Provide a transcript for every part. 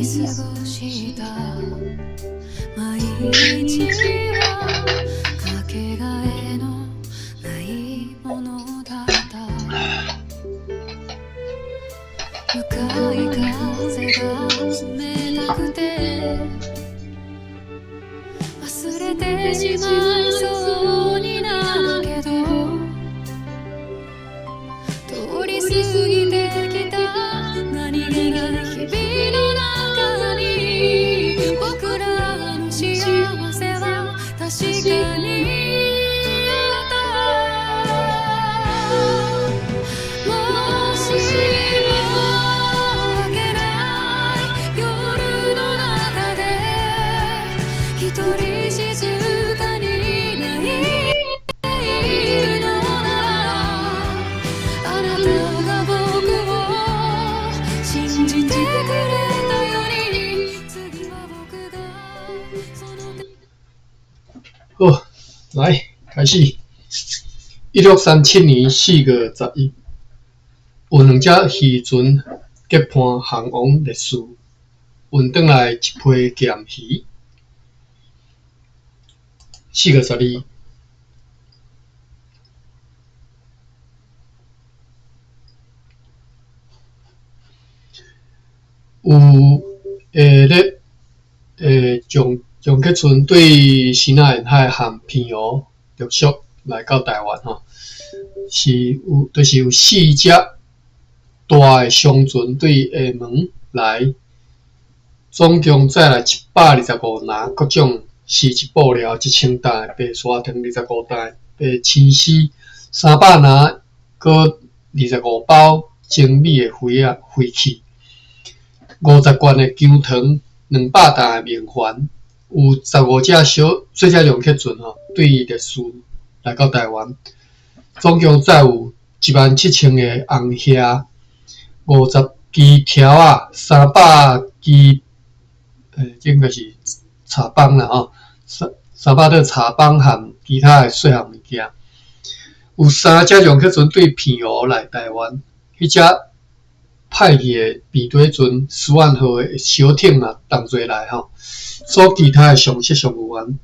過ごした毎日はかけがえのないものだった。向かい風が冷たくて、忘れてしまいそうになるけど、通り過ぎてきた何気ない日々の中に、僕らの幸せは確かにあった。もしも明けない夜の中で、一人静かに泣いているのなら、あなたが僕を信じてくれたように、次は僕がその手好，來開始。1637年4月11，有兩隻漁船結伴航往烈士，運轉來一批鹹魚。4月12，有咧將楊克船對西南沿海和澎湖陸續來到台灣吼，是有就是有四隻大的商船對廈門來，總共載來125籃各種絲質布料，1000擔的白砂糖，25擔的白青絲，300籃閣25包精美的花仔花器，50罐的薑糖，200擔的明礬，有15隻小細隻楊克船吼，對烈士來到台灣，總共載有17000個紅蝦，50支條仔，300支，這應該是茶枋啦吼，300袋茶枋和其他的細項物件。有三隻楊克船對澎湖來台灣，彼隻派去的平底船斯萬號的小艇嘛同齊來吼，所其他的常識商務員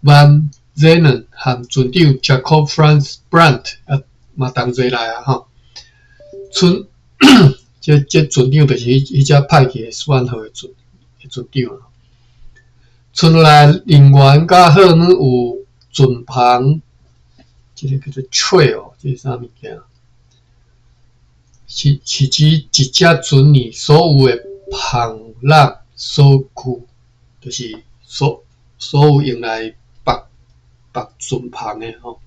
Van Zanen 和船長 Jacob Frans Brandt 啊嘛同齊來啊吼。船這船長就是彼隻派去的斯萬號的船長。船內人員佮貨物有船帆，這个叫做吹哦，這是啥物件？是指一隻船裡所有的帆櫳鎖具，就是所有用來縛船帆的吼，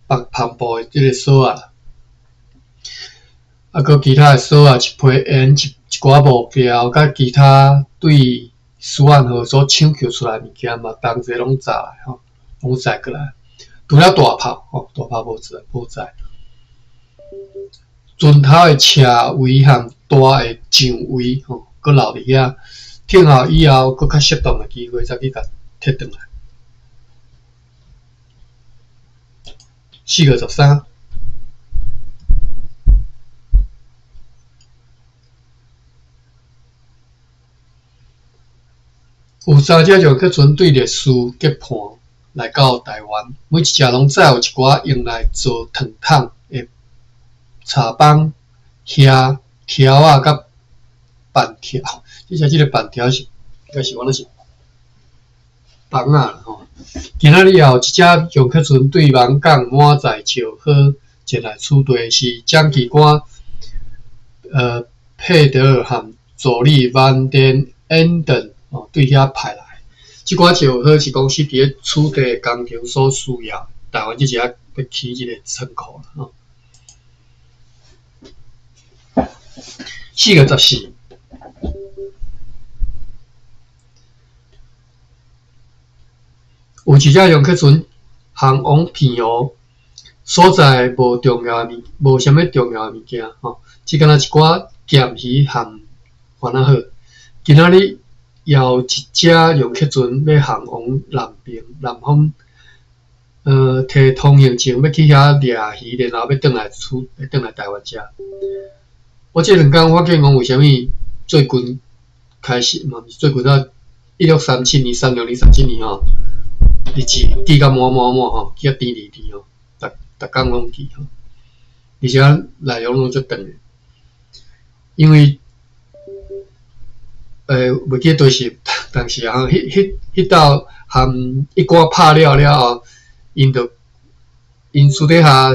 縛帆布的這个鎖仔。啊，閣其他的鎖仔，一批煙，一寡木料，佮其他對斯萬號所搶救出來的物件嘛，同齊攏載來吼，攏載過來。除了大炮吼，大炮無載，無載。船頭的車位和大的上位吼，閣留佇遐，等候以後閣較適當的機會，再去共提轉來。4月13，有三隻楊克船對烈士結伴來到台灣，每一隻攏載有一寡用來做糖桶的茶枋、蝦、條仔佮板條。這个板條是應該是我那是枋仔啦吼。今仔日也有一隻楊克船對網港滿載石膏前來此地，是蔣其官佩德爾和助理萬電恩等哦對遐派來。這寡石膏是公司佇咧此地工程所需要，台灣這一下欲起這个倉庫啦吼。4月14，有一隻楊克船航往澎湖，所在無重要的物，無啥物重要的物件吼，只干焦一寡鹹魚和番仔好。今仔日也有一隻楊克船欲航往南邊南方，提通行證欲去遐掠魚，然後欲轉來台灣遮。我這兩工發現講，為啥物最近開始嘛，毋是最近啊，1637年、36年、37年吼，日誌記甲滿滿滿吼，記甲甜膩膩吼，逐逐工攏記吼，而且內容攏足長的，因為袂記佗是當時啊，彼彼彼鬥含一歌拍了了後，𪜶就𪜶私底下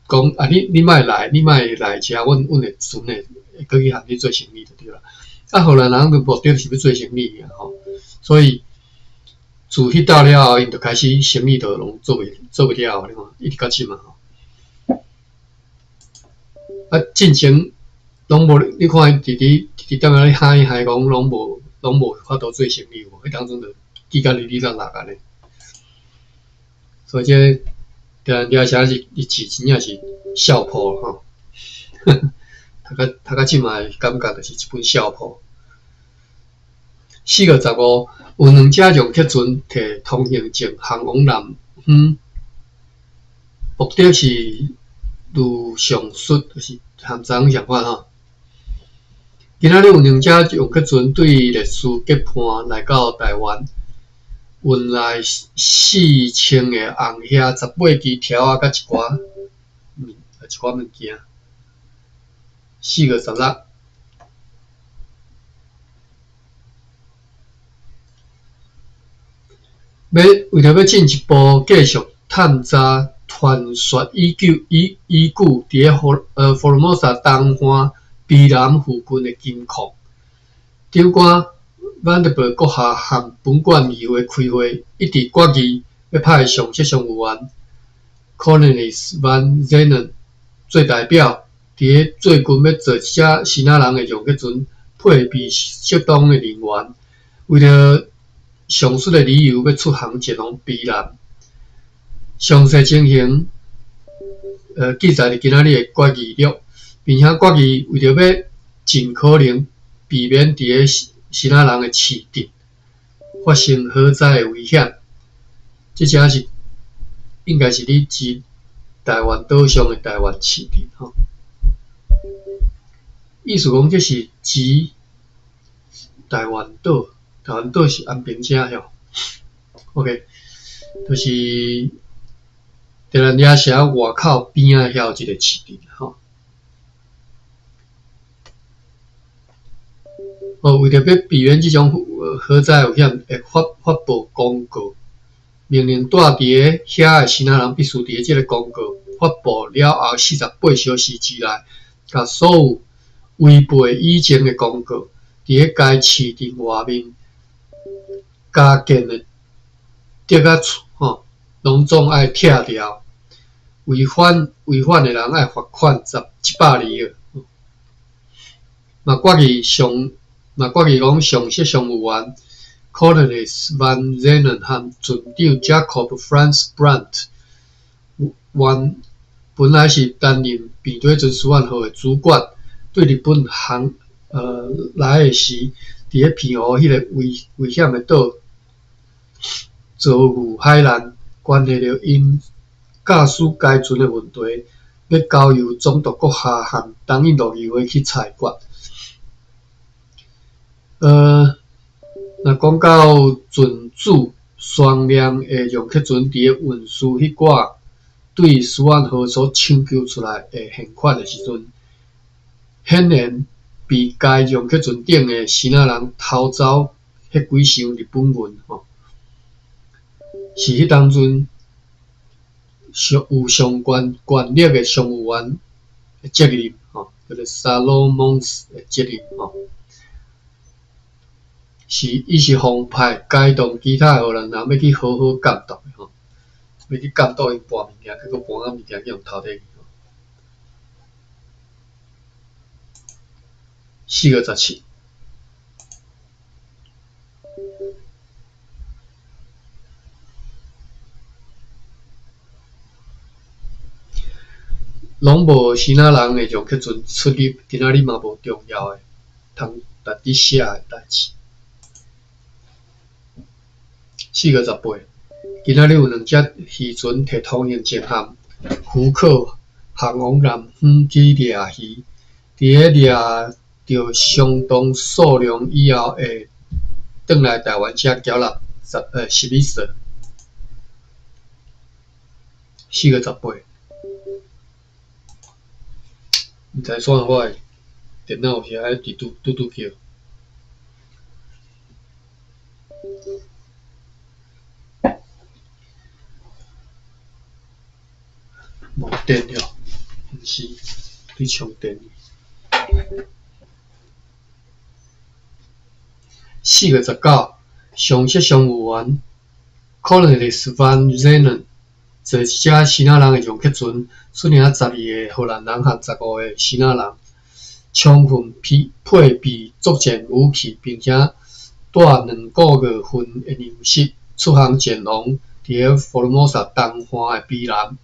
講啊，你你莫來，你莫來遮，阮阮的船會會閣去和你做生意就對啦。啊，荷蘭人的目的是欲做生意爾吼，所以自彼鬥了後，𪜶就開始生意就攏做袂做袂了，你看一直到這馬吼。啊，進前攏無，你看伊佇佇佇踮遐咧嗨嗨講，攏無攏無法度做生意有無？彼當陣就記甲哩哩啦啦按呢。所以這個掠掠城是日誌真正是笑破吼，讀甲讀甲這馬的感覺就是一本笑破。4月15，有兩隻楊克船提通行證航往南方，目的是如上述，就是和昨昏相款吼。今仔日有兩隻楊克船對列斯結伴來到台灣，運來4000個紅蝦、18支條仔，佮一寡物一寡物件。4月16，欲為著欲進一步繼續探查傳說已久已已久佇咧福福爾摩沙東岸卑南附近的金礦，長官萬德伯閣下和本縣議會開會，一直決議欲派上席商務員 Cornelis van Zaanen 做代表，佇咧最近欲坐一隻支那人的楊克船，配備適當的人員，為著上述的理由，欲出航前往卑南。詳細情形，記載佇今仔日的決議錄，並且決議為著欲盡可能避免佇咧支那人的市鎮發生火災的危險，這隻是應該是佇指台灣島上的台灣市鎮吼。意思講這是指台灣島，台灣島是安平這吼。OK，就是佇咱掠城外口邊仔遐有一個市鎮吼。哦，為著欲避免這種火災危險，會發發布公告，命令住佇咧遐的支那人必須佇咧這个公告發布了後48小時之內，共所有違背以前的公告，佇咧該市鎮外面加建的竹仔厝吼，攏總愛拆掉，違反違反的人愛罰款十一百里爾。嘛決議上嘛決議講上席商務員 Cornelis van Zaanen 和船長 Jacob Frans Brandt 原本來是擔任平底船斯萬號的主管，對日本航來的時，佇咧澎湖彼個危危險的島遭遇海難，關係著𪜶駕駛該船的問題，欲交由總督閣下和東印度議會去裁決。若講到船主雙念的楊克船佇咧運輸彼寡對斯萬號所搶救出來的現款的時陣，顯然被該楊克船頂的支那人偷走彼幾箱日本銀吼，是彼當陣上有相關權力的商務員的責任吼，叫做薩羅蒙斯的責任吼。是，伊是奉派該同其他的荷蘭人欲去好好監督的吼，欲去監督𪜶搬物件，結果搬啊物件去予偷提去吼。4月17，攏無支那人的楊克船出入，今仔日嘛無重要的通值得寫的代誌。4月18，今仔日有兩隻漁船提通行證函，福可航往南方去掠魚。佇咧掠著相當數量以後，會轉來台灣遮繳納11稅。4月18，毋知創啥我的電腦有時愛直拄拄拄叫。無電了，毋是佇充電。4月19，上述商務員 Cornelis van Zanen 坐一隻支那人的楊克船，率領12个荷蘭人和15个支那人，充分配備作戰武器，並且帶2個月份的糧食，出航前往佇个福爾摩沙東岸的卑南，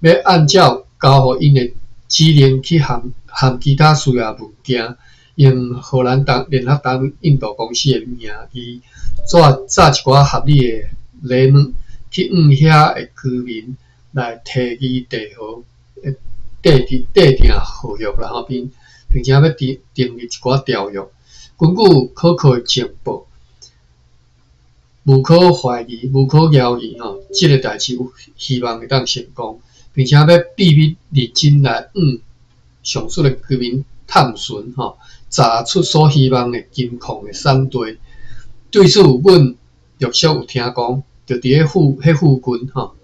欲按照交予𪜶的指令去含含其他需要物件，用荷蘭聯合東印度公司的名義，紮一寡合理的禮物去向遐的居民來提議締和締定合約啦吼，並且欲訂立一寡條約。根據可靠的情報，無可懷疑、無可猶疑吼，這个代誌有希望會當成功，並且欲秘密認真來向上述的居民探尋吼，查出所希望的金礦的產地。對此，阮陸續有聽講，就佇彼附近吼，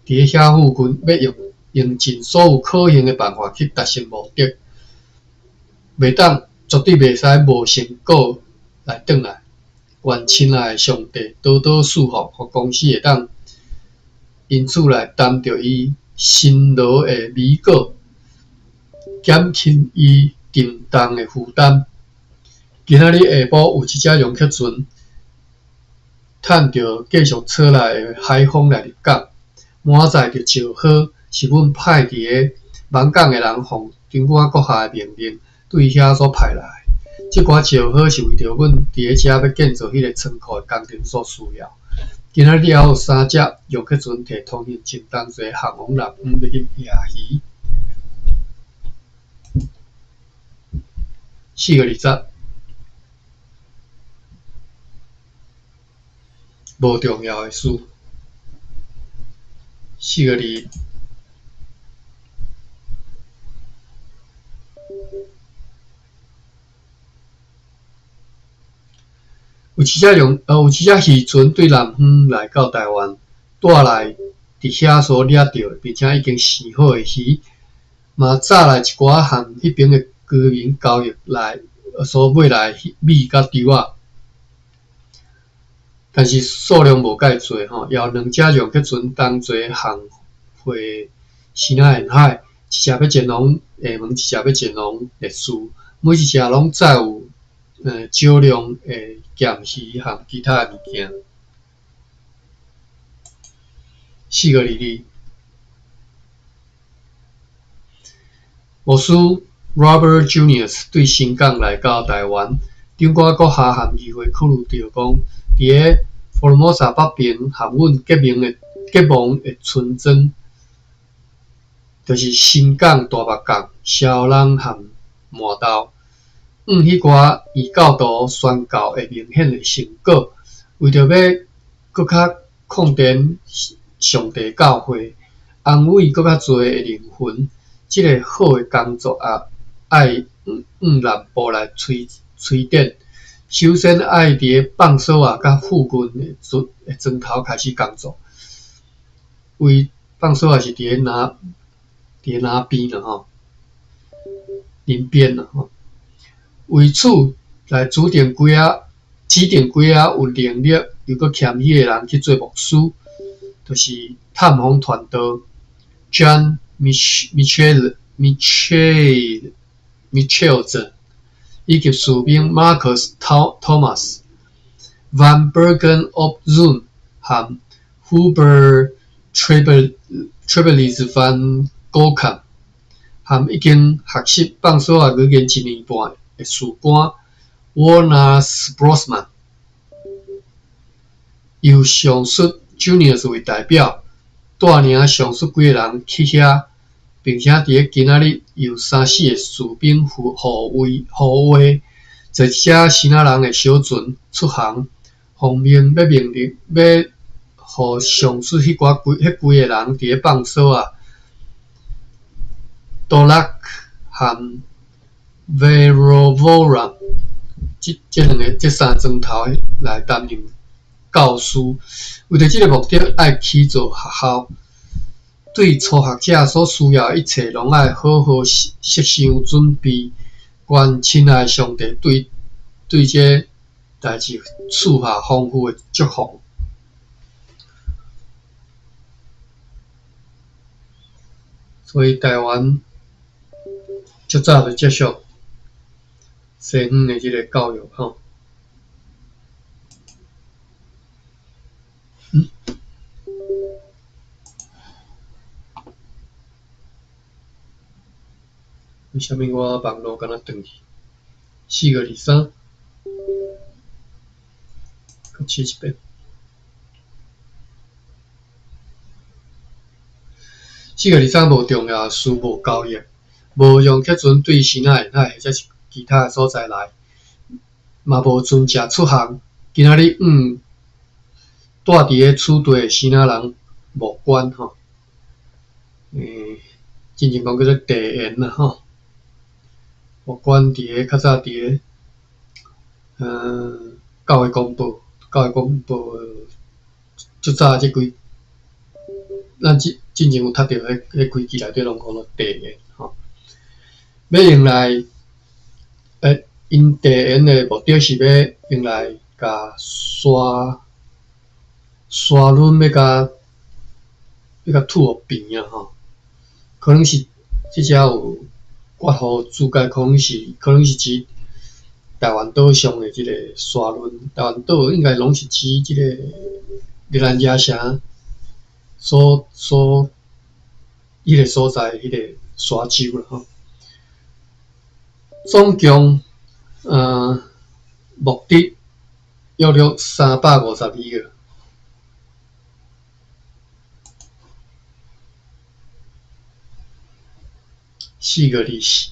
佇遐附近欲用盡所有可行的辦法去達成目的，袂當絕對袂使無成果來轉來。願親愛的上帝多多賜福，予公司會當因此來擔著伊辛勞的米果，減輕伊沉重的負擔。今仔日下晡有一隻楊克船，趁著繼續吹來的海風來入港，滿載著石膏，是阮派佇个艋舺的人奉長官閣下的命令，對遐所派來。這寡石膏是為著阮佇咧遮欲建造彼个倉庫的工程所需要。今仔日猶有三隻楊克船提通行證同齊航往南方欲去掠魚。4月20，無重要的事。4月21。有一隻漁船對南方來到台灣，帶來佇遐所掠著，並且已經生好的魚，嘛載來一寡和彼爿的居民交易來所買來的米佮稻仔，但是數量無蓋濟吼。猶兩隻楊克船同齊航回支那沿海，一隻欲前往廈門，一隻欲前往烈士，每一隻攏載有少量的鹹魚和其他的物件。4月22，牧師 Robert Junius 對新港來到台灣，長官閣下和議會考慮著講，佇个福爾摩沙北爿和阮結盟的村莊，就是新港、大目港、蕭朗和麻豆。向彼寡異教徒宣教會明顯的成果，為著欲閣較擴展上帝教會，安慰閣較濟的靈魂，這个好的工作也愛向南部來推展。首先愛佇个放索仔佮附近的莊頭開始工作。為放索仔是佇个南邊啦吼，林邊啦吼。為此來指定幾仔有能力又閣謙虛的人去做牧師，就是探訪傳道 John Michels 以及士兵 Marcus Thomas Van Bergen op Zoom 和 Hubert Trevelis van Gorkum，和已經學習放索仔語言一年半的士官 Wolners Brosman，由上述 Junius 為代表，帶領上述幾个人去遐，並且佇咧今仔日由三四个士兵護衛，坐一隻支那人的小船出航，奉命欲命令欲予上述彼幾个人佇咧放索仔、多拉和 Verovoram 這三莊頭來擔任教師。為著這个目的，愛起造學校，對初學者所需要的一切，攏愛好好設想準備。願親愛上帝對這代誌賜下豐富的祝福。所以臺灣足早就接受西方的這个教育吼。為啥物我網路敢若斷去？4月23，閣試一遍。4月23無重要事務交易，無用客船對支那沿海或者是其他所在來，嘛無船隻出航。今仔日住佇咧此地的支那人無關吼。進前講叫做地緣啦吼。無關佇咧較早佇咧，教會公報足早這幾，咱進前有讀著彼幾期內底攏講到地緣吼。欲用來，𪜶地緣的目的是欲用來共沙崙欲共吐予平啊吼，可能是這隻有括號注解，可能是指臺灣島上的這个沙崙，臺灣島應該攏是指這个宜蘭椰城所彼个所在，彼个沙洲啦吼。總共，目的約略352個。4月24，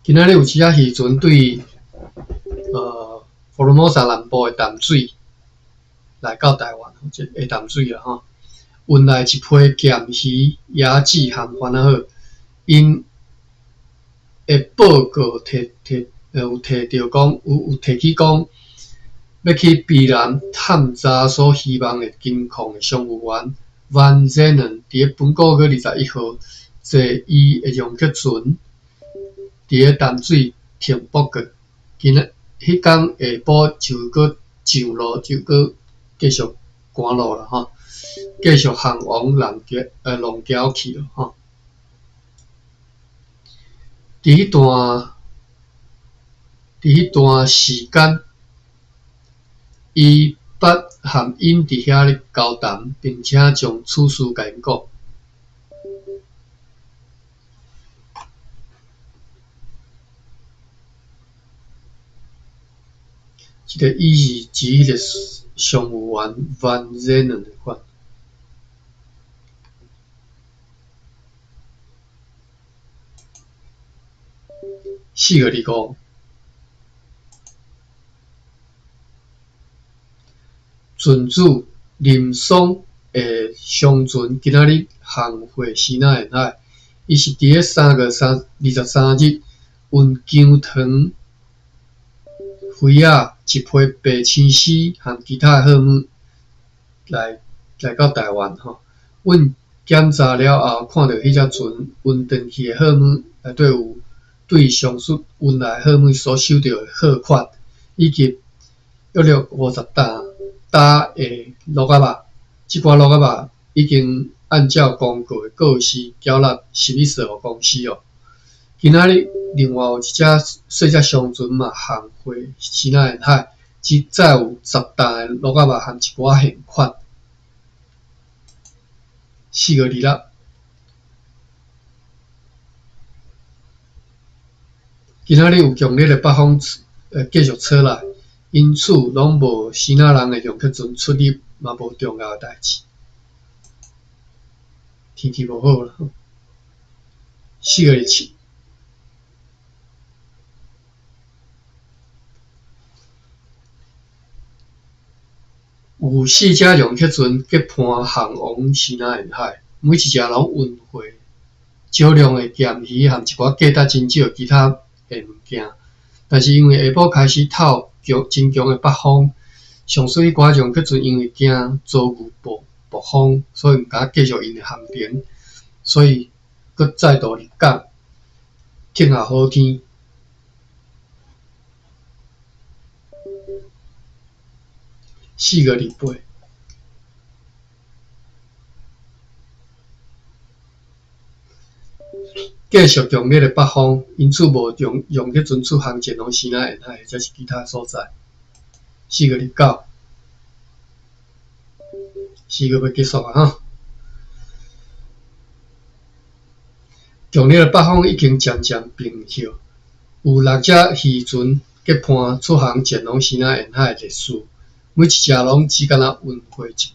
今仔日有一隻漁船對福爾摩沙南部的淡水來到臺灣，這下淡水啦吼，運來一批鹹魚、椰子和番仔好，𪜶的報告提提有提著講，有提起講，欲去卑南探查所希望的金礦的商務員萬濟能，佇咧本個月21號坐伊的容克船，佇咧淡水停泊過。今仔彼工下晡就閣上路，就閣繼續趕路啦吼，繼續航往浪橋去了吼。佇彼段時間，伊捌和𪜶佇遐咧交談，並且將此事共𪜶講。這个伊是指彼个商務員萬濟能的款。4月25，船主林爽的商船今仔日航過支那沿海，伊是佇咧3月23日運薑糖、肥仔、一批白青絲和其他的貨物來到臺灣吼。阮檢查了後，看著彼隻船運轉去的貨物內底有對上述運來貨物所收著的貨款，以及約略50擔的鹿仔肉。這寡鹿仔肉已經按照公告的告示繳納史密斯公司哦。今仔日另外有一隻細隻商船嘛航過支那沿海，只載有10擔的鹿仔肉和一寡現款。4月26，今仔日有強烈的北風繼續吹來，因此攏無支那人的用客船出入，嘛無重要的代誌。天氣無好啦。4月27。有四隻楊克船結伴航往西南沿海，每一隻攏運貨少量的鹹魚和一寡價值真少的其他的物件。但是因為下晡開始透強真強的北風，上述彼寡楊克船因為驚遭遇暴暴風，所以毋敢繼續𪜶的航程，所以閣再度入港，等候好天。4月28，繼續強烈的北風，因此無用用彼陣出航前往西南沿海或者是其他所在。4月29，4月欲結束啊！吼，強烈的北風已經漸漸平息，有六隻漁船結伴出航前往西南沿海的歷史。每一隻攏只干焦運貨一批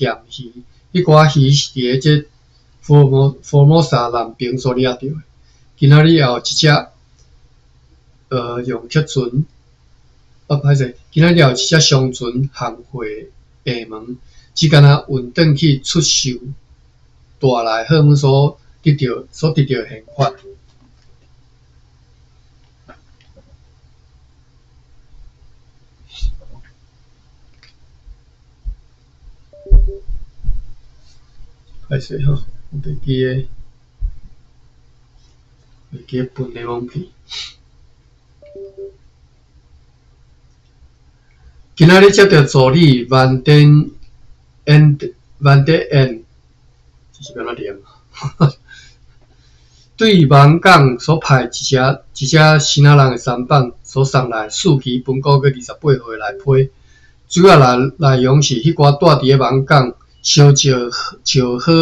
鹹魚，彼寡魚是佇咧這福爾摩福爾摩沙南邊所掠著的。今仔日也有一隻，楊克船，啊歹勢，今仔日也有一隻商船航貨廈門，只干焦運轉去出售帶來荷姆所得著所得著的現款。歹勢吼，我袂記得，袂記得分檸檬皮。今仔日接著助理萬典恩萬典恩，這是欲按怎念？對網港所派一隻一隻新仔人的舢板所送來四期分割閣28號的內批，主要內內容是彼寡住佇咧網港。燒石石好，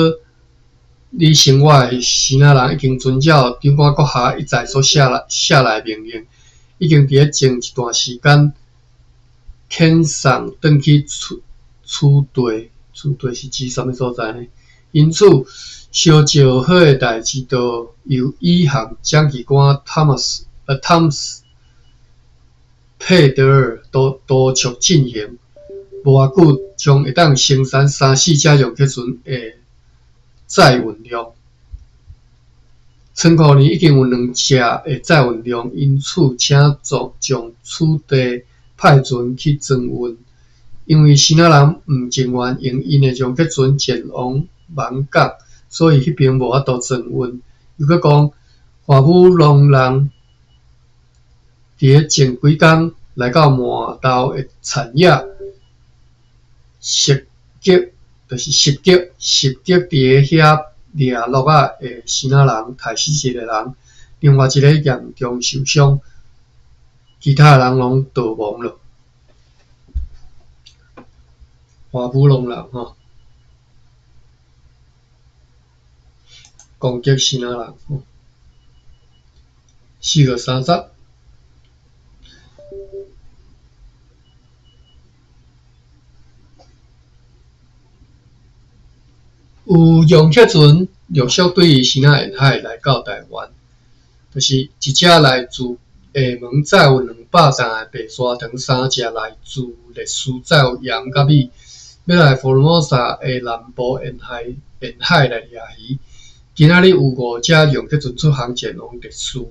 你生活的新仔人已經遵照長官閣下一再所下來下來命令，已經佇咧前一段時間遣送轉去此此地，此地是指啥物所在呢？因此，燒石好的代誌，就由以項掌旗官湯姆斯湯姆斯佩德爾督督促進行。無偌久，將會當生產三四隻楊克船的載運量。倉庫內已經有兩隻的載運量，因此請將將此地派船去裝運。因為新仔人毋情願用𪜶的楊克船前往網港，所以彼爿無法度裝運。又閣講，華武農人佇咧前幾工來到碼頭的田野。襲擊，就是襲擊，襲擊佇咧遐掠鹿仔的新仔人，刣死一個人，另外一個嚴重受傷，其他的人攏逃亡了。華武農人吼，攻擊新仔人吼，4月30。有楊克船陸續對西南沿海來到台灣，就是一隻來自廈門載有200擔的白沙糖，三隻來自麗斯載有鹽佮米，欲來福爾摩沙的南部沿海沿海來掠魚。今仔日有五隻楊克船出航前往麗斯，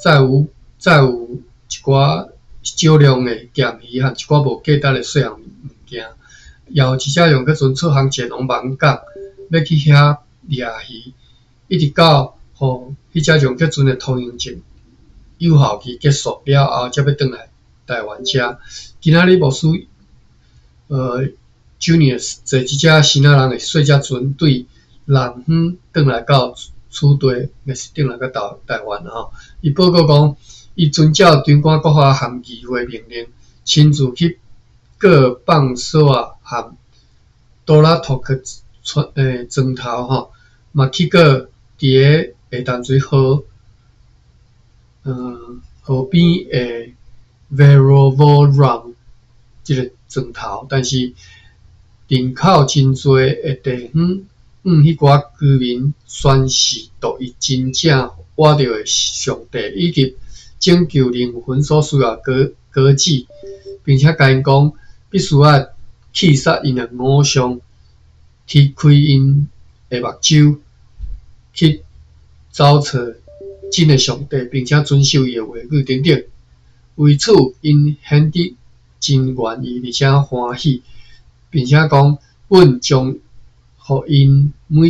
載有載有一寡少量的鹹魚和一寡無價值的細項物件。也有一隻楊克船出航前往網港。欲去遐掠魚，一直到予彼隻楊克船的通行證有效期結束了後，才欲轉來台灣遮。今仔日牧師，Junius 坐這隻新仔人的細隻船對南方轉來到此地，抑是轉來到台台灣吼。伊報告講，伊遵照長官閣下和議會命令，親自去過放索仔和多拉托克。船船頭吼，嘛去過佇个下淡水河，河邊的 Verovoram 這个船頭，但是人口真濟的地方，向彼寡居民宣示独一真正活著的上帝，以及拯救靈魂所需要的果子，並且共𪜶講，必須愛棄殺𪜶的偶像，踢開𪜶的目睭，去找揣真的上帝，並且遵守伊的話語等等。為此，𪜶顯得真願意，而且歡喜，並且講，阮將予𪜶每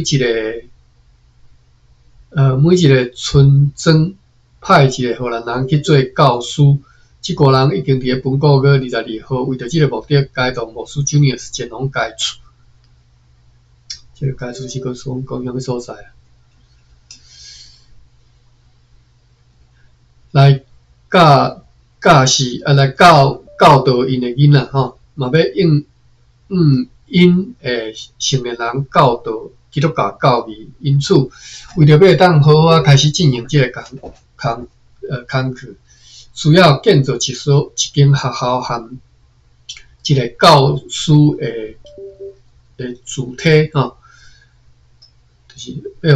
一個村莊派一個荷蘭人去做教師。這寡人已經佇咧本個月22號，為著這个目的，偕同牧師 Junius 前往該處。這个該處是閣講講啥物所在啊？來教教示啊，來教教導𪜶的囡仔吼，嘛欲用𪜶的成年人教導基督教教義。因此，為著欲會當好好仔開始進行這个工課，需要建造一間學校和一个教師的主體吼，就是欲予一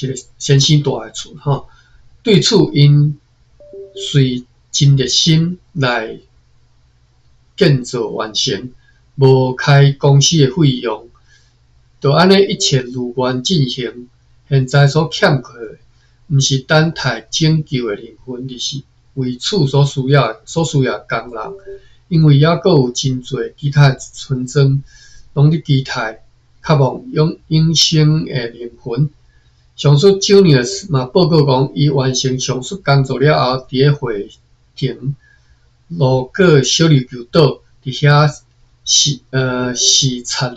个先生蹛的厝吼。對此，𪜶遂真熱心來建造完成，無開公司的費用，就按呢一切如願進行。現在所欠缺的，毋是等待拯救的靈魂，而是為此所需要的工人。因為猶閣有真濟其他村莊，攏佇期待、渴望永生的靈魂。上述 Junius 嘛報告講，伊完成上述工作了後，佇咧回程路過小琉球島，佇遐視察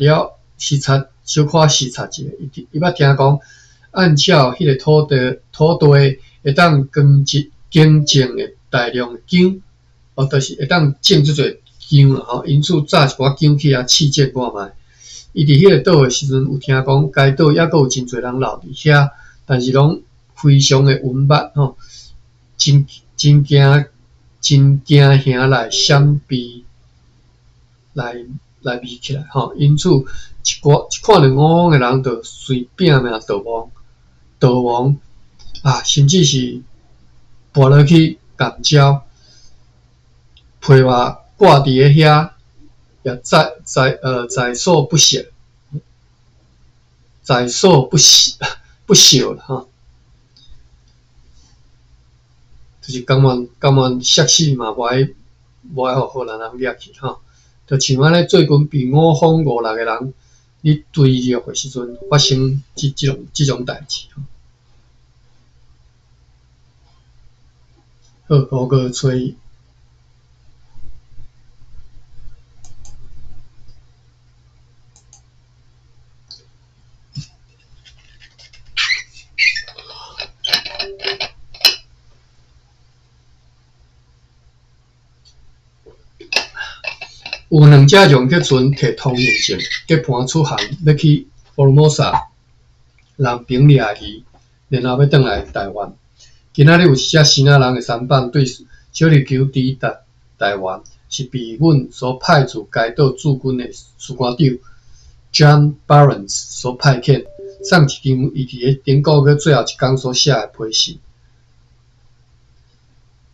小可視察一下。伊捌聽講，按照彼个土地會當耕種的大量的薑，就是會當種足濟薑啦吼。因此，紮一寡薑去遐試種看覓。伊佇彼个島的時陣，有聽講該島猶閣有真濟人留佇遐，但是攏非常的溫捌吼，真驚嚇來閃避來避起來吼。因此，一看著五方的人，就隨拚命逃亡啊，甚至是跋落去岩礁，皮肉掛佇咧遐，也在所不惜，在所不惜不惜啦吼。就是甘願摔死嘛，無愛予荷蘭人掠去吼。就像按呢，最近被五方五六个人咧追掠的時陣，發生這種代誌吼。好，五月初一。有兩隻楊克船提通行證，結伴出航，欲去福爾摩沙南爿掠魚，然後欲轉來台灣。今仔日有一隻支那人的舢舨對小琉球抵達台灣，是被阮所派駐該島駐軍的士官長 John Barnes 所派遣，送一張伊佇咧頂個月最後一工所寫的批信。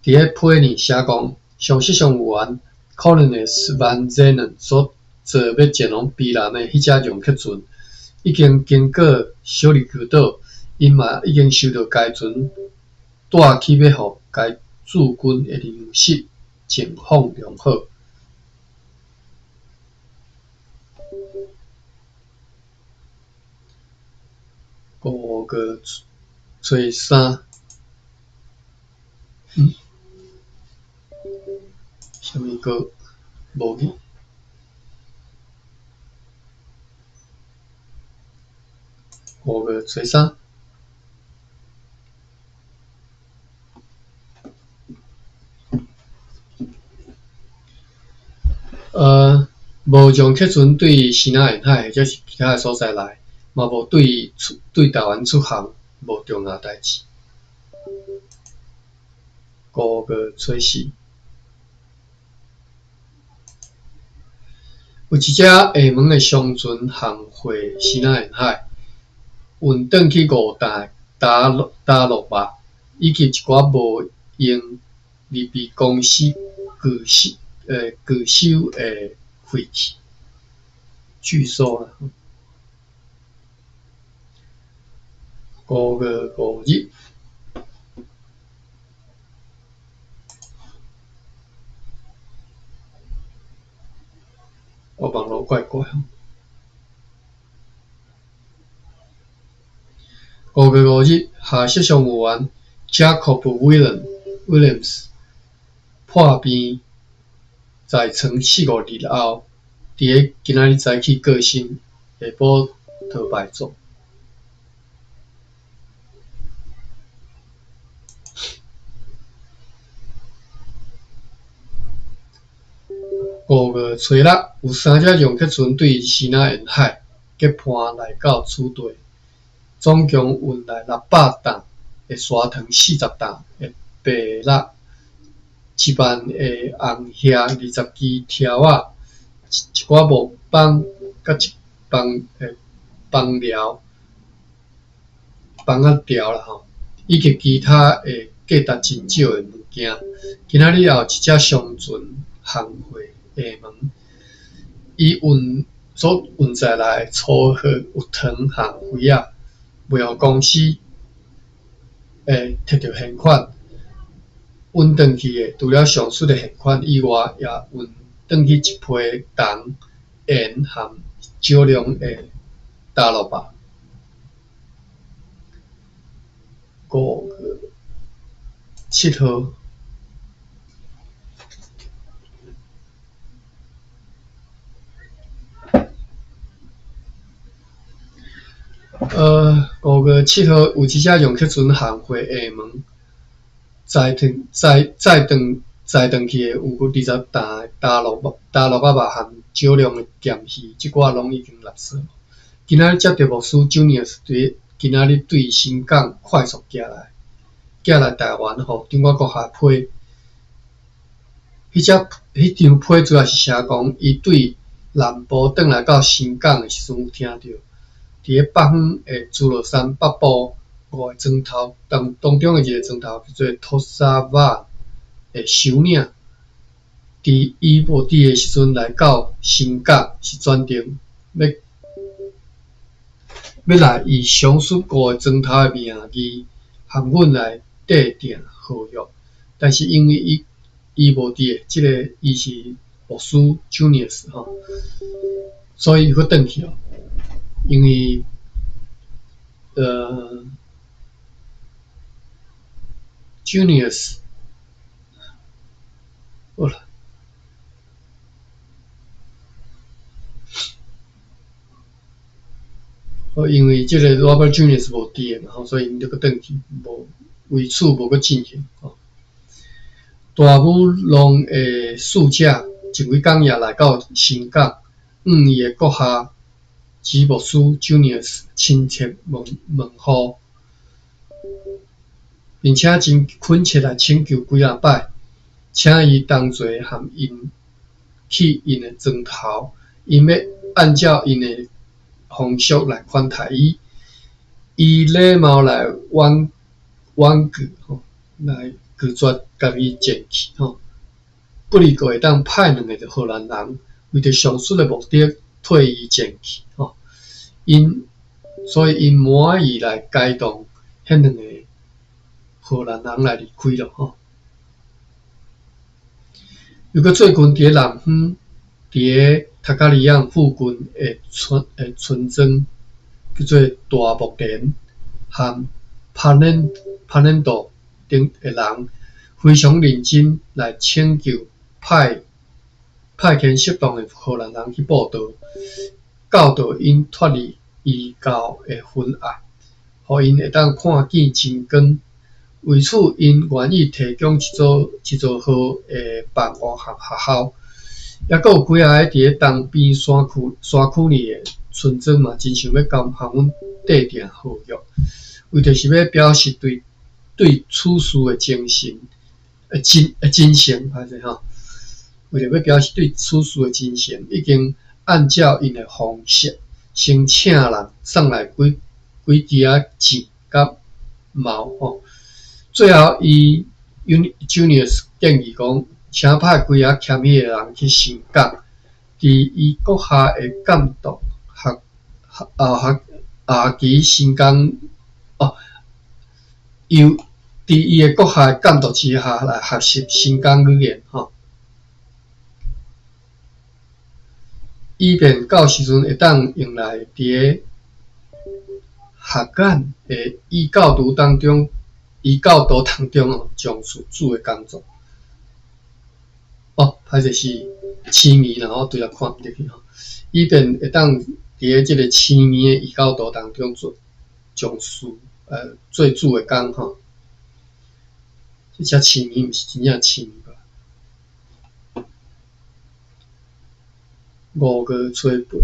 佇咧批呢寫講，上實上有緣。Cornelis van Zanen 所坐欲前往卑南的彼隻楊克船，已經經過小琉球島，𪜶嘛已經收到該船帶去欲予該駐軍的糧食，情況良好。五月初三，啥物閣無去？五月初三，無將客船對支那沿海或者是其他的所在來，嘛無對台灣出航，無重要代誌。五月初四。有一隻廈門的商船航過西南沿海，運轉去五擔的焦蘆肉，以及一寡無用而被公司拒收的廢棄，拒收啦。5月5日，我網路怪怪。5月5日，下雪上有緣 Jacob Williams 破病在床4、5日後，佇咧今仔日早起過身，下晡桃敗葬。5月初六，有三隻楊克船對西南沿海結伴來到此地，總共運來600擔的砂糖、40擔的白蠟、1萬的紅蝦、20支柱仔、一寡木板、佮一枋的枋寮、枋仔條啦吼，以及其他的價值真少的物件。今仔日也有一隻商船航過廈門，伊運所運載來的粗貨有糖和肥仔，袂予公司摕著現款運轉去的。除了上述的現款以外，也運轉去一批銅、鹽和少量的焦蘆肉。5月7號。5月7號有一隻楊克船航過廈門，載轉載轉載轉去的有20擔的焦蘆焦蘆仔肉和少量的鹹魚，這寡攏已經垃圾。今仔日接著牧師 Junius 佇今仔日對新港快速寄來，寄來台灣，予長官閣下批。彼隻彼張批主要是寫講，伊對南部轉來到新港的時陣，有聽著。佇咧北方的諸羅山北部五個莊頭當當中的一個莊頭叫做土沙瓦的首領，佇伊無佇的時陣來到新港，是專程欲欲來以上述五個莊頭的名義，和阮來締定合約。但是因為伊伊無佇的，這個伊是牧師 Junius 吼，所以伊閣轉去哦。因為，Junius，好啦，好，因為這個 Robert Junius 無佇的嘛，吼，所以𪜶就閣轉去，無為此無閣進行吼。大武龍的使者前幾工也來到新港，向伊的閣下。及牧師 Junius 親切問問候，並且真懇切來請求幾若擺，請伊同齊和𪜶去𪜶的莊頭，𪜶欲按照𪜶的風俗來款待伊，以禮貌來婉婉拒吼，來拒絕共伊前去吼。不如閣會當派兩个荷蘭人，為著上述的目的，替伊前去吼。𪜶所以𪜶滿意來解動彼兩個荷蘭人來離開囉吼。又閣最近佇咧南方，佇咧塔加里亞附近的村的村莊，叫做大木蓮和帕嫩帕嫩道頂的人，非常認真來請求派派遣適當的荷蘭人去報道，教導𪜶脫離異教的昏暗，予𪜶會當看見真光。為此，𪜶願意提供一座好的房屋和學校。猶閣有幾仔个佇咧東邊山區裡的村莊嘛，真想欲佮和阮締定合約，為著是欲表示對此事的精神、真誠，歹勢吼。為著欲表示對此事的真誠，已經按照𪜶的方式，先請人送來幾幾支仔箭佮矛吼。最後，伊 Junius 建議講，請派幾个謙虛的人去新港，佇伊閣下的監督學學啊學啊佇新港哦，由佇伊的閣下的監督之下來學習新港語言吼。以便到時陣會當用來佇个學院的異教徒當中，異教徒當中哦，從事主的工作。哦，歹勢是痴迷啦，我拄才看毋著去吼。以便會當佇个這个痴迷的異教徒當中做從事做主的工吼。這只痴迷毋是真正痴迷吧？五月初八，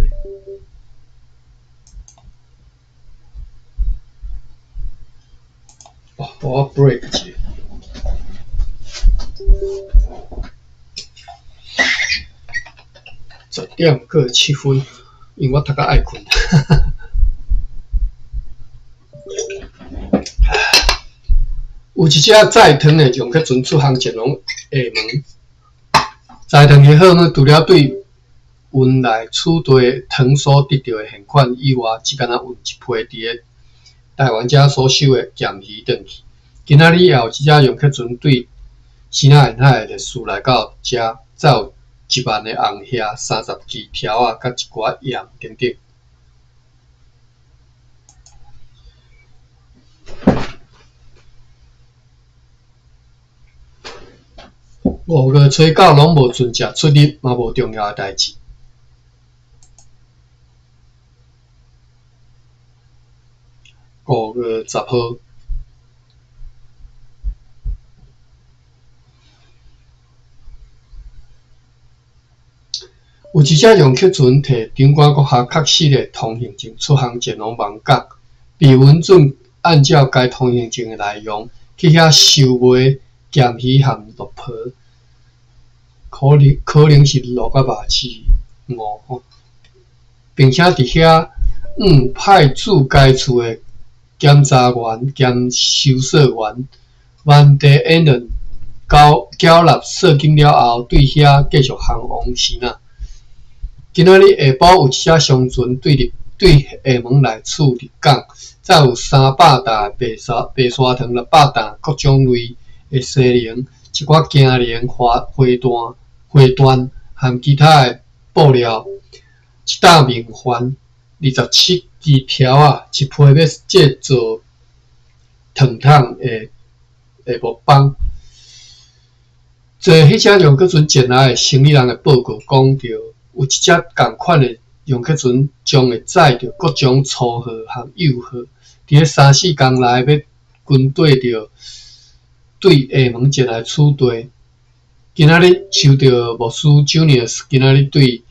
哦，我 break 一下。10點過7分，因為我讀甲愛睏。有一隻載糖的楊克船出航前往廈門，載糖的貨物除了對運來此地糖所得著的現款以外，只干焦運一批佇个台灣遮所收的鹹魚轉去。今仔日也有一隻楊克船對支那沿海的歷史來到遮，載有1萬个紅蝦、30支條仔，佮一寡鹽等等。五月初九攏無船隻出入，嘛無重要的代誌。5月10號，有一隻楊克船提長官閣下確實的通行證出航前往網港，被允准按照該通行證的內容去遐收賣鹹魚和綠婆，可能是鹿仔肉之五吼，並且佇遐派駐該處的檢查員兼搜索員萬地恩倫繳納稅金了後，對遐繼續航往支那。今仔日下晡有一隻商船對廈門來處入港，載有300擔白砂糖、600擔各種類的西檸、一寡金蓮花花段、花段含其他的布料，一擔明礬，27支條仔，一批欲製造糖桶的木枋。坐彼隻楊克船前來的生理人的報告講著，有一隻仝款的楊克船將會載著各種粗貨和幼貨，佇咧三四工內欲跟綴著對廈門前來此地。今仔日收著牧師 Junius 今仔日對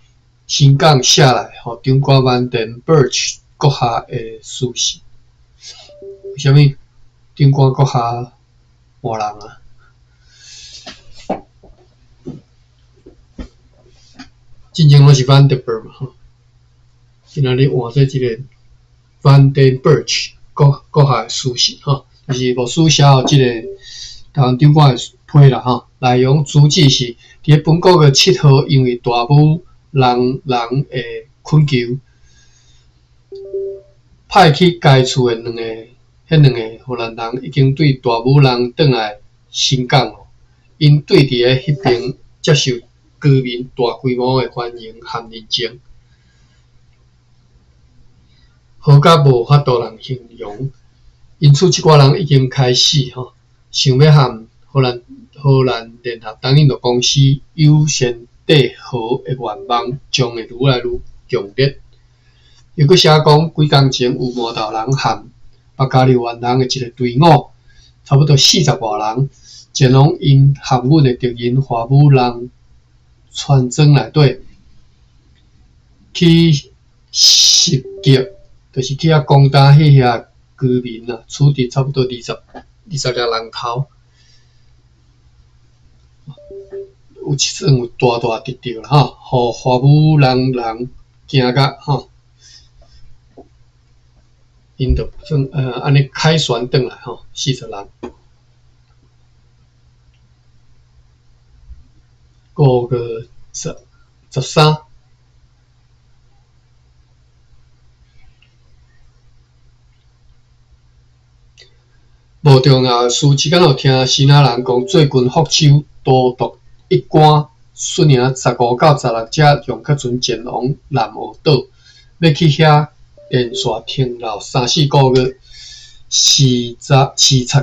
新港寫來，予長官萬田 Birch 閣下的書信。為啥物長官閣下換人啊？進前攏是 Vandenberg 嘛吼，今仔日換做這个 Van den Berg 閣下的書信吼，就是牧師寫予這个台灣長官的批啦吼。內容主旨是佇咧本國月7號，因為大武人人的懇求，派去該處的彼兩个荷蘭人已經對大武人轉來新港哦，𪜶對佇咧彼邊接受居民大規模的歡迎和認證，好甲無法度人形容。因此，這寡人已經開始吼，想欲和荷蘭聯合東印度公司優先綴和的願望將會愈來愈強烈。又閣寫講，幾工前有麻豆人和目加利灣人的一個隊伍，差不多40外人，前往𪜶和阮的敵人華武人船莊內底去襲擊，就是去遐攻打彼遐居民啊，處置差不多20個人頭，有算有大大得著啦吼，予華武人行甲吼，𪜶就算按呢凱旋轉來吼，四十人。五月13。無重要的事，只敢有聽支那人講，最近福州都督一官率領15到16隻楊克船前往南澳島，欲去遐連續停留三四個月，視察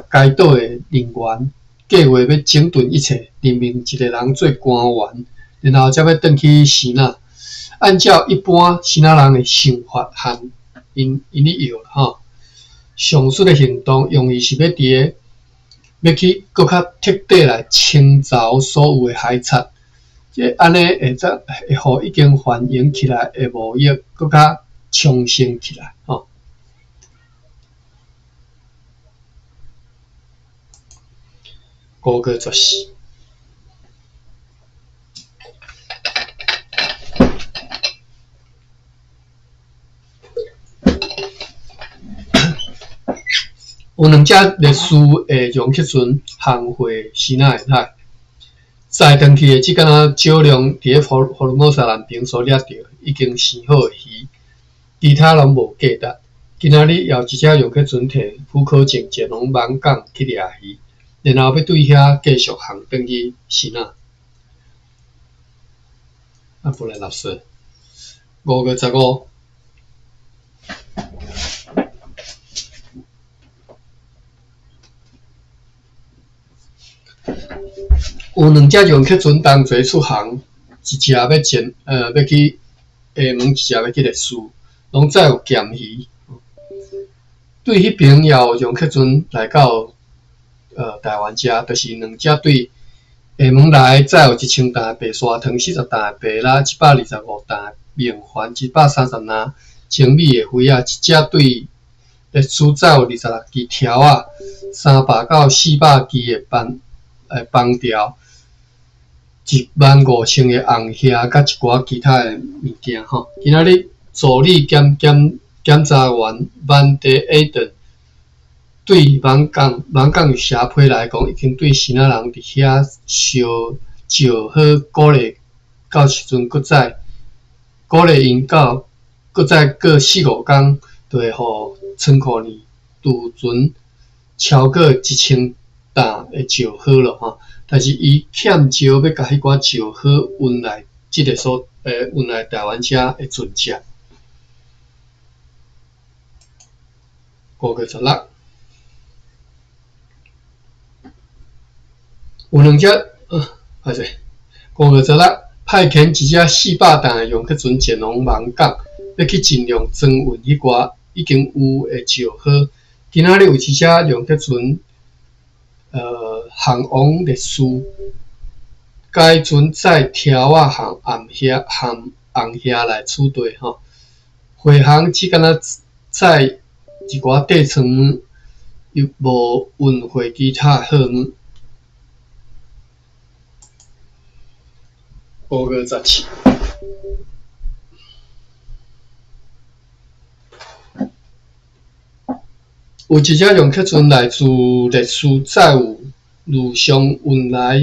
該島的人員，計劃欲整頓一切，任命一個人做官員，然後才欲轉去支那。按照一般支那人的想法和𪜶咧藥吼。上述的行動，用意是欲佇個欲去閣較徹底來清除所有的海賊，這按呢會則會予已經繁榮起來的貿易閣較昌盛起來吼。5月14。有兩隻歷史的楊克船航回支那沿海，載轉去的只敢若少量佇咧福爾摩沙南爿所掠著已經生好的魚，其他攏無價值。今仔日也有一隻楊克船提許可證前往網港去掠魚，然後欲對遐繼續航轉去支那。啊，無來垃圾。5月15。有兩隻楊克船同齊出航，一隻欲前，欲去廈門，一隻欲去麗士，攏載有鹹魚。對彼爿也有楊克船來到，台灣遮，就是兩隻對廈門來載有1000擔白砂糖、40擔白蜊、125擔明礬、130籃精美的花仔，一隻對麗士載有26支柱仔、300到400支的枋條、15000個紅蝦，佮一寡其他的物件吼。今仔日助理檢查員萬德埃頓對網港寫批來講，已經對支那人佇遐燒石好鼓勵到時陣，閣再鼓勵𪜶到閣再過四五工，就會予倉庫內貯存超過1000擔的石膏了吼。但是伊欠招欲共彼寡石膏運來這个所，運來台灣遮的船隻。5月16，有兩隻，歹勢，5月16，派遣一隻400擔的楊克船前往網港，欲去盡量裝運彼寡已經有的石膏。今仔日有一隻楊克船，航往麗士，該船載柱仔和紅蝦、含紅蝦來取代吼。回航只敢若載一寡底倉物，又無運貨其他貨物。5月17，有一隻楊克船來自麗士，載有陸上運來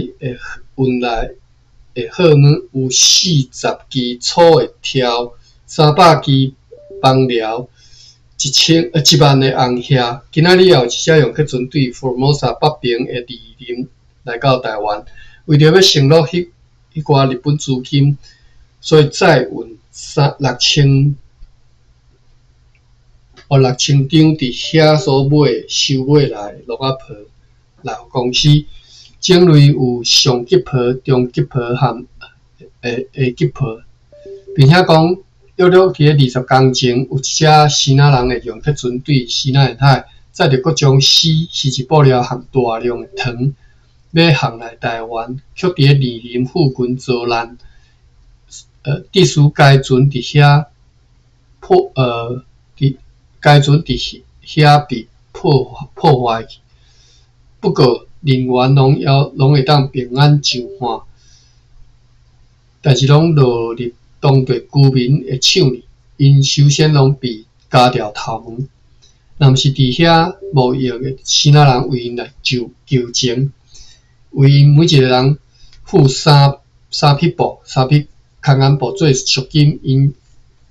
的貨物，有40支粗的柱、300支枋寮、1萬个紅蝦。今仔日也有一隻楊克船對福爾摩沙北爿的二林來到台灣，為著欲承諾彼寡日本資金，所以載運6000張佇遐所買收買來的鹿仔皮來予公司，種類有上級皮、中級皮和下級皮，並且講約略佇咧20工前，有一隻支那人的楊克船對支那沿海載著各種絲、絲質布料和大量的糖，欲航來台灣，卻佇咧二林附近遭難。致使該船佇遐破，佇該船佇遐被破壞去。不過人員攏會當平安上岸，但是攏落入當地居民的手呢，𪜶首先攏被鉸掉頭毛。若毋是佇遐貿易的支那人為𪜶來求求情，為𪜶每一个人付三三匹布、三匹空眼布做贖金，𪜶𪜶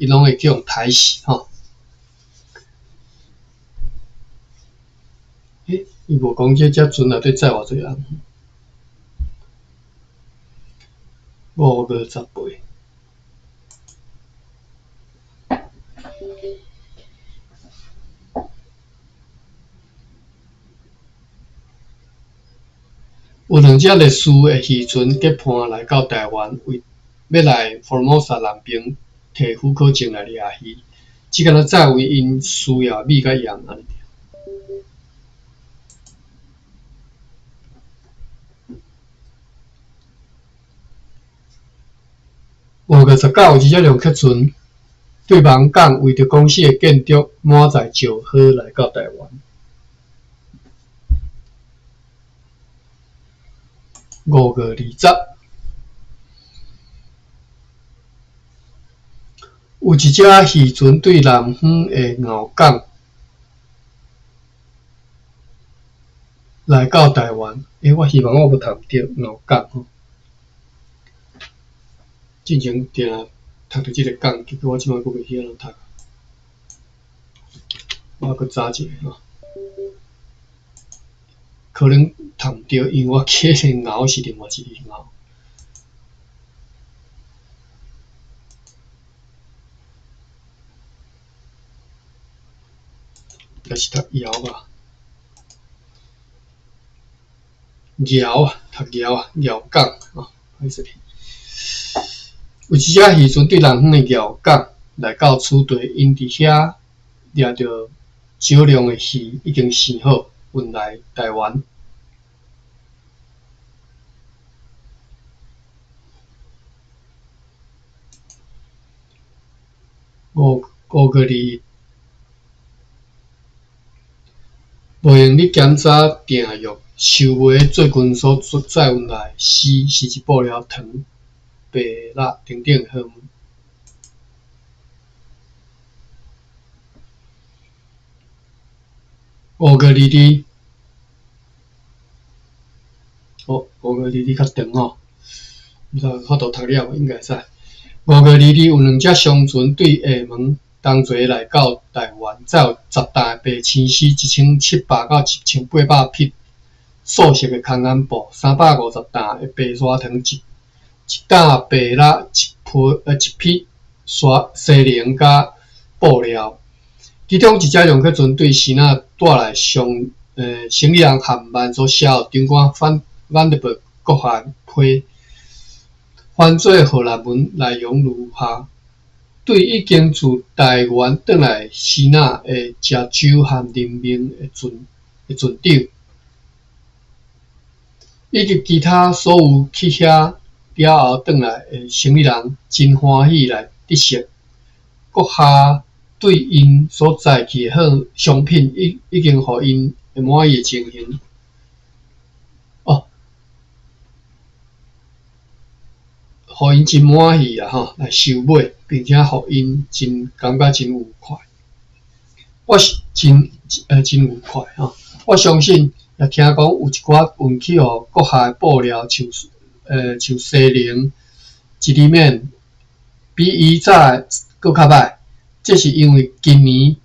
攏會去予刣死吼。欸，伊無講這隻船內底載偌濟人？5月18。有兩隻歷史的漁船結伴來到臺灣，為欲來 Formosa 南爿提許可證來掠魚，只敢若載運𪜶需要米佮鹽按呢。5月19，有一隻龍客船對網港為著公司的建築滿載石膏來到臺灣。5月20，有一隻漁船對南方的牛港來到臺灣。欸，我希望我無讀毋著牛港吼。進前定讀著這个港，結果我這擺閣袂曉按怎讀。我閣查一下吼，可能讀毋著，因為我記的牛是另外一個牛。應該是讀姚吧？姚啊，讀姚啊，姚港吼，歹勢。有一隻漁船對南方的姚港來到此地，𪜶佇遐掠著少量的魚，已經生好，運來臺灣。五五月二，無閒咧檢查訂約收買最近所載運來絲絲質布料、糖、白蠟等等貨物。5月22，哦，五月二二較長吼，毋知有法度讀了無？應該會使。5月22有兩隻商船對廈門東坐來到臺灣，載有10擔的白青絲、1700到1800匹素色的空眼布、350擔的白砂糖、一一擔白蠟、一批一匹沙西寧佮布料。其中一隻龍客船對支那帶來商生意人漢曼所寫予長官范范德伯閣下的批，翻做荷蘭文內容如下：對已經自臺灣轉來支那的食酒和人民的船的船長，以及其他所有去遐了後轉來的生意人，真歡喜來得悉閣下對𪜶所載去的貨商品已已經予𪜶會滿意的情形。哦，予𪜶真滿意啦吼，來收買，並且予𪜶真感覺真愉快。我是真真愉快吼。我相信也聽講有一寡運去予閣下的布料，像像西寧、一裡面比以早閣較歹。這是因為今年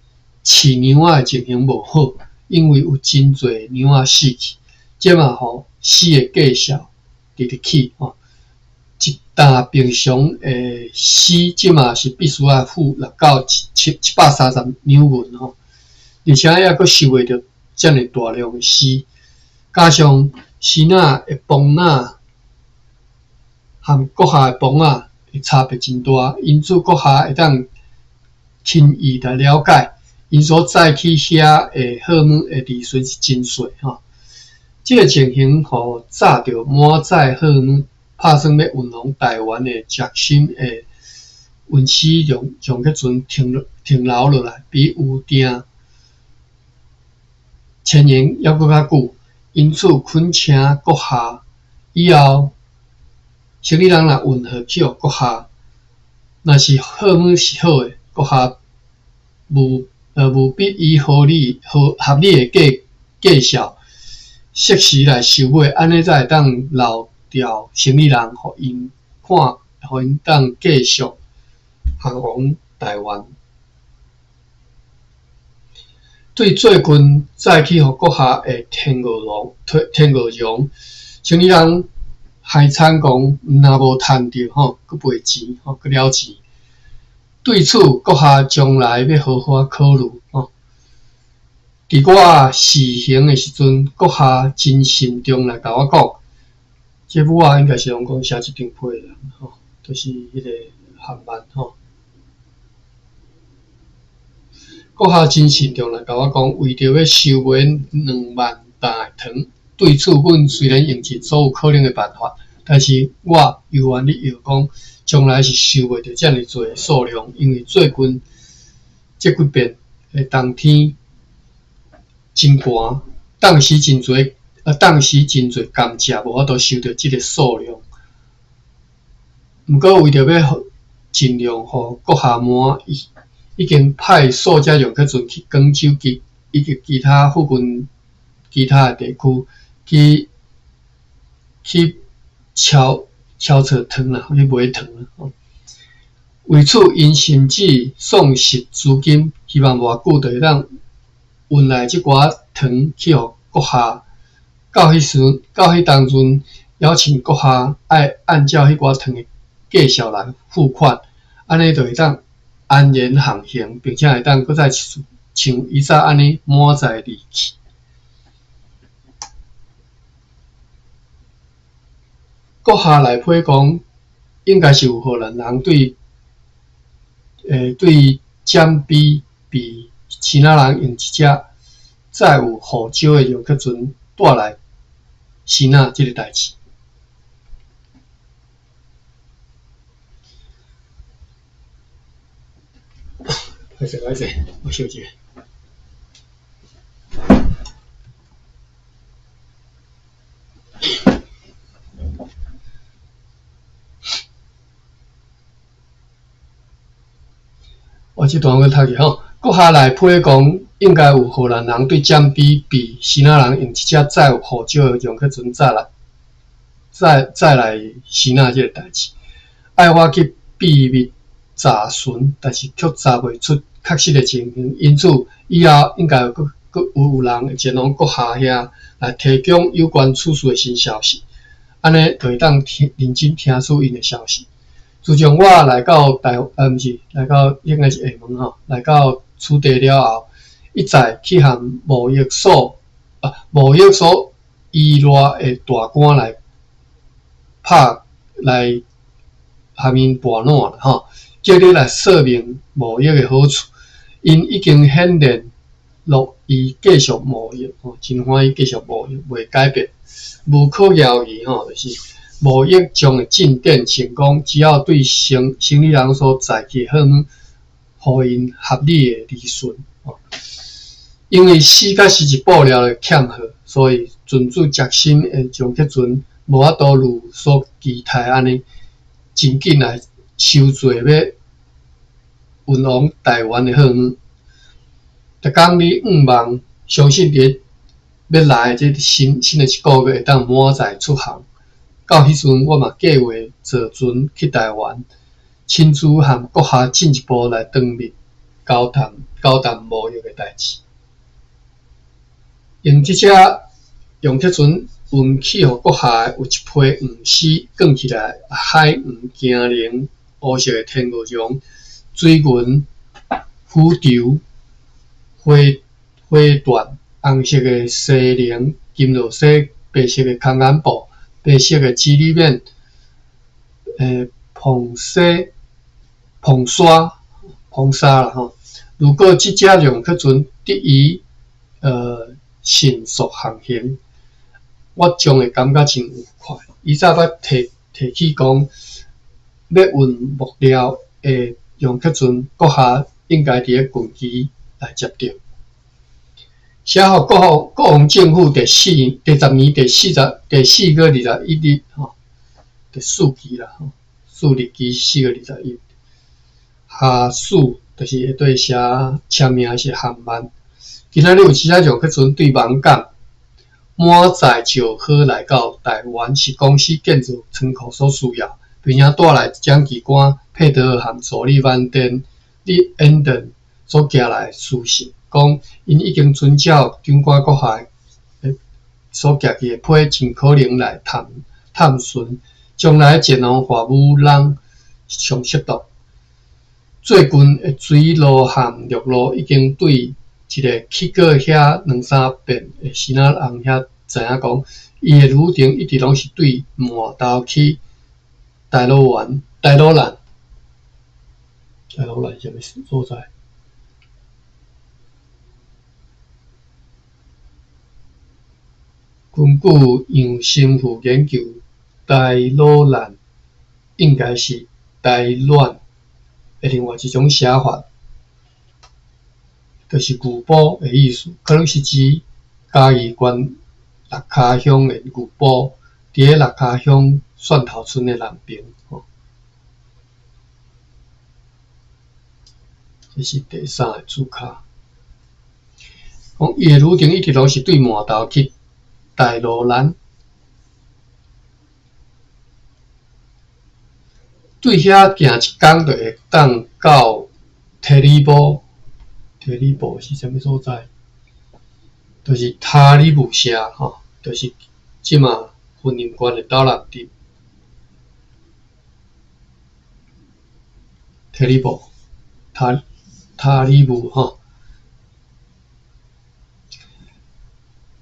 飼羊仔的情形無好，因為有真濟羊仔死去，這嘛予死的價數直直起吼。一擔平常的絲，這嘛是必須愛付六到七七七百三十兩銀吼，而且猶閣收袂著遮爾大量的絲，加上支那的幫仔和閣下的幫仔的差別真大，因此閣下會當輕易來了解，𪜶所載去遐的貨物的利潤是真細吼。這个情形，予載著滿載貨物，拍算欲運往臺灣的捷心的運輸龍龍客船停停留落來，比預定千年猶閣較久。因此，懇請閣下以後生意人若運貨去予閣下，若若是貨物是好的，閣下務必以合理合理的價數，適時來收買，按呢才會當留牢生理人，予𪜶看，予𪜶當繼續航往臺灣。對最近載去予閣下的天鵝絨，生理人海產講，毋若無趁著吼，閣賠錢吼，閣了錢。對此，閣下將來欲好好仔考慮吼。佇我辭行的時陣，閣下真慎重來共我講，這母仔應該是攏講寫這張批的人吼，就是彼個韓曼吼。閣下真慎重來共我講，為著欲收買2萬擔的糖，對此，阮雖然用盡所有可能的辦法，但是我猶原咧搖講，將來是收袂著遮爾濟的數量，因為最近這幾遍的冬天真寒，凍死真濟甘蔗，無法度收著這个數量。毋過為著欲盡量予閣下滿意，已經派數隻楊克船去廣州及以及其他附近其他的地區去敲揣糖啦，去買糖啦。為此，𪜶甚至喪失資金，希望偌久就會當運來這寡糖去予閣下。到彼當陣，邀請閣下愛按照彼寡糖的價數來付款，按呢就會當安然航行，並且會當閣再一次像以早按呢滿載離去。閣下來批講，應該是有荷蘭人對占比被支那人用一隻載有胡椒的遊客船帶來支那這个代誌。歹勢歹勢，我小一下。我這段閣讀去吼，閣下來批講，應該有荷蘭人對占比被支那人用一隻載有胡椒的遊客船載來支那這个代誌，愛我去秘密查詢，但是卻查袂出確實的情形，因此以後應該閣有人會前往閣下遐來提供有關此事的新消息，按呢就會當聽認真聽取𪜶的消息。自從我來到台，毋是來到應該是廈門吼，來到此地了後，一再去和貿易所依賴的大官來拍來和𪜶盤撋啦吼，竭力來說明貿易的好處。𪜶已經顯然樂意繼續貿易吼，真歡喜繼續貿易，袂改變。無可猶疑吼，就是貿易將會進展成功，只要對生理人所載去的貨物，予𪜶合理的利潤。因為死確是一布料的欠貨，所以船主決心會將客船無法度如所期待按呢，真緊來收做欲運往臺灣的貨物。逐工你向望，相信佇欲來的這新的一个月會當滿載出航。到彼陣，我嘛計劃坐船去臺灣，親自和閣下進一步來當面交談貿易的代誌。用這隻用這船運去予閣下的有一批黃絲，捲起來海黃、金龍、烏色的天鵝絨、水銀、虎頭、花花緞、紅色的西翎、金綠色、白色的空眼布、白色的肌理面、蓬紗啦吼。如果這隻用客船得以迅速航行，我將會感覺真愉快。伊早捌提起講，欲運木料的用客船，閣下應該佇咧近期來接著。寫予國王政府第十年第4月21日吼，第四期啦吼，四日期4月21。哈斯，就是下底寫簽名是韓曼。今仔日有記者楊克純對網港滿載石貨來到臺灣，是公司建造倉庫所需要，並且帶來蔣機關佩德爾和助理萬電李恩等所寄來書信，講𪜶已經遵照長官閣下所寄去的批，盡可能來探探尋將來前往華武朗上適當。最近的水路和陸路已經對一个去過遐兩三遍的支那人遐知影講，伊的旅程一直攏是對滿洲去大老丸、大老蘭、大老蘭啥物所在？根據楊神父研究，大老蘭應該是台卵的另外一種寫法。就是牛埔的意思，可能是指嘉義縣六跤鄉的牛埔，佇咧六跤鄉蒜頭村的南邊。吼，這是第三个主卡。講伊的旅程一直攏是對滿洲去大羅蘭，對遐行一工就會當到提里埔。提里埔是啥物所在？就是塔里木社吼，就是這馬雲林縣的斗南鎮。提里埔，塔塔里木吼。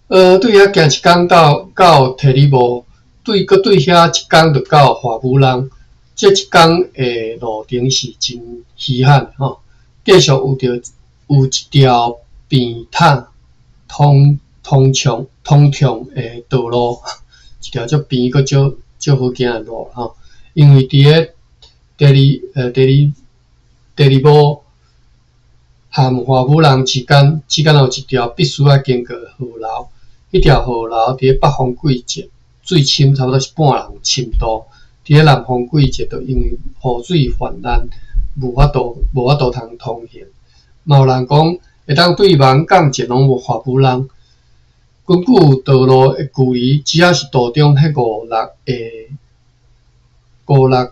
對遐行一工到到提里埔，對閣對遐一工就到華武朗。這一工的路程是真稀罕吼，繼續有著。有一條平坦通通暢通暢的道路，一條足平閣足足好行的路吼。因為佇咧第二第二第二埔和華武人之間，之間有一條必須愛經過河流，彼條河流佇咧北方季節水深差不多是半人深度，佇咧南方季節就因為雨水泛濫，無法度通通行。嘛有人講會當對網港前往華武人，根據道路的距離，只要是途中彼五六個五六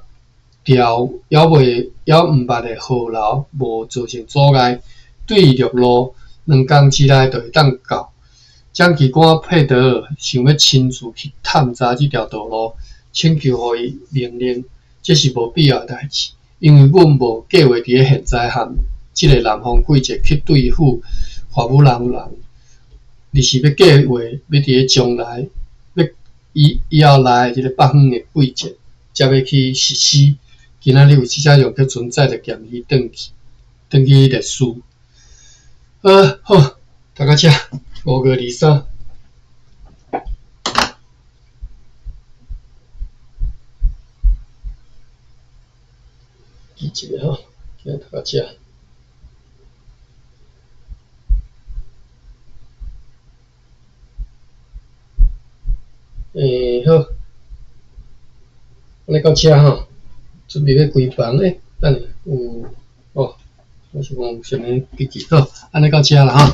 條猶未猶毋捌的河流無造成阻礙，對陸路兩工之內就會當到。蔣機關佩德爾想欲親自去探查這條道路，請求予伊命令，這是無必要的代誌，因為阮無計劃佇咧現在和這个南方季節去對付華武人人，而是欲計劃欲佇咧將來，欲以以後來的這个北方的季節，才欲去實施。今仔日有這隻用去存在著鹹魚轉去，轉去歷史。好，讀到這，5月23。記一下吼，今日讀到這。好，按呢到這吼，準備欲關房欸，等下有哦，我想講有啥物筆記，好，按呢到這啦吼。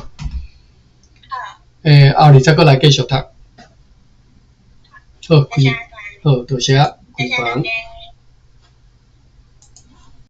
後日再閣來繼續讀。好，好，多謝，關房。